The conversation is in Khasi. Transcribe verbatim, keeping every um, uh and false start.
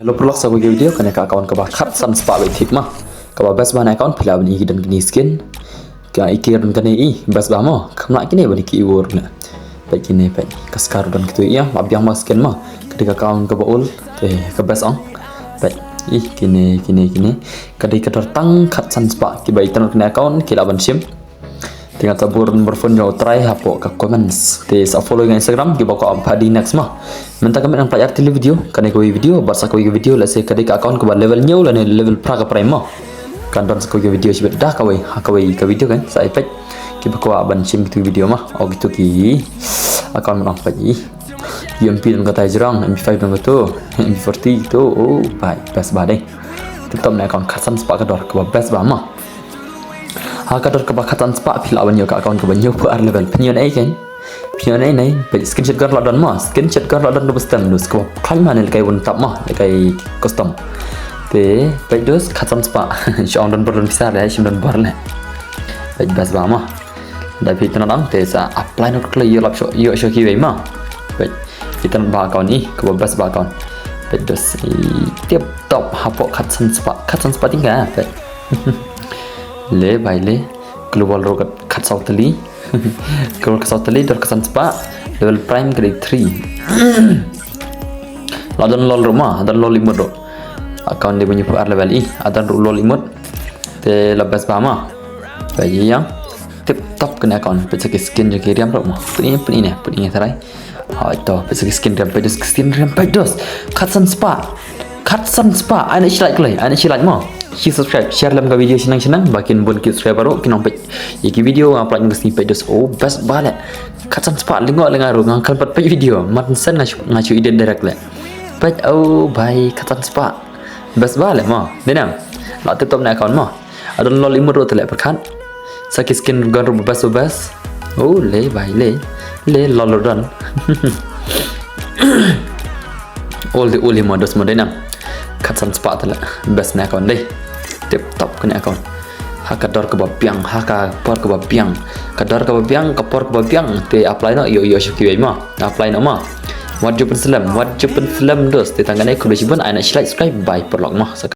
Hello paralok, sa kawei ka video. Kane ka account kaba khatsan spah beit thik ma. Kaba best bha na account, phi lah ban i ki don kine skin. Ka i ki don kane i best bha mo. Kham lah kine ban i ki i wor na. Peit kine, peit. Ka scar don kitu i, ba biang ba skin ma. Ka dei ka account kaba old, te ka best ong. Peit i kine, kine, kine. Ka dei ka dor tang khatsan spah, kiba itynnad kane account ki lah ban shim. Te nga sa buh number phone jong u trai hapoh ka comments. Te sa follow ïa nga Instagram, kiba kwah ban peit next ma. Mynta ka met ngan pynlait artylli video, kane kawei video bad sa kawei ka video, lehse ka dei ka account kaba level hynñiew lane level phra ka prime ma. Kan don sa kawei ka video shibit, da kawei, ha kawei ka video kan sa ïa peit. Kiba kwah ban shim kitu ki video ma. O kitu ki account ma, peit i. U M P don kata jrong, M P five don katu, M P forty tu, oh bhai, best bha dei. Tip top ne account, khatsan spah ka dor, kaba best bha ma. Ha ka dor kaba khatsan spah phi lah ban ïoh ka account kaba hynñiewphew ar level. Phin ïoh ei kan? Phin ïoh ei, peit skin shotgun la don ma. Skin shotgun la don kaba stem, dus kaba khlaiñ ma, ne lehkai bun tap ma, lehkai custom. Te peit dus khatsan spah. Shu ong don bor don pisa leh, shim don bor leh. Peit best bha ma. Da phi itynnad ong te sa apply noh kloi, ïoh lap shuh, ïoh shuh kiwei ma. Peit itynnad bha account i, kaba best bha account. Peit dus i tip top hapoh khatsan spah, khatsan spah tyngka, peit. Le bhai le. Global ruh khatsaw tylli. Global khatsaw tylli, dor khatsan spah. Level prime grade three. La don lol ruh ma, don lol emote ruh. Account dei ba hynñiewphew ar level i, la don ruh lol emote. Te la best bha ma. Peit ïa. Tip top kane account, peit sa ki skin jong ki riam ruh ma. Peit i, peit i ne, peit i ne tharai. Hoi to, peit sa ki skin riam, peit dos ki skin riam, peit dos. Khatsan spah. Khatsan spah, ai na shi like kloi, ai na shi like mo. Shi subscribe, share lem ka video shnang shnang, ba kin bun ki subscriber ruh kin ong peit ïa ki video nga upload ka sngi, peit dos. Oh best bha leh. Khatsan spah, lyngngoh lyngngoh ruh nga khlem pat peit video, mat sen nga shu, nga shu edit direct leh. Peit, oh bhai, khatsan spah. Best bha leh mo. Dei nang. La tip top ne account mo. Adon lol emote ruh te leh pyrkhat. Sa ki skin gun ruh best best. Oh le bhai le. Le lol ruh don. Ol de ol i mo, dos mo, dei nang. Khatsan spah te leh. Best ne account dei. Tip top kane account. Ha ka dor kaba biang, ha ka por kaba biang. Ka dor kaba biang, ka por kaba biang. Te apply noh, ïoh ïoh shuh kiwei ma. Apply noh ma. Wat ju pynslem, wat ju pynslem dos. Te tang kane, khublei shibun, ai na shi like, subscribe, bye paralok ma.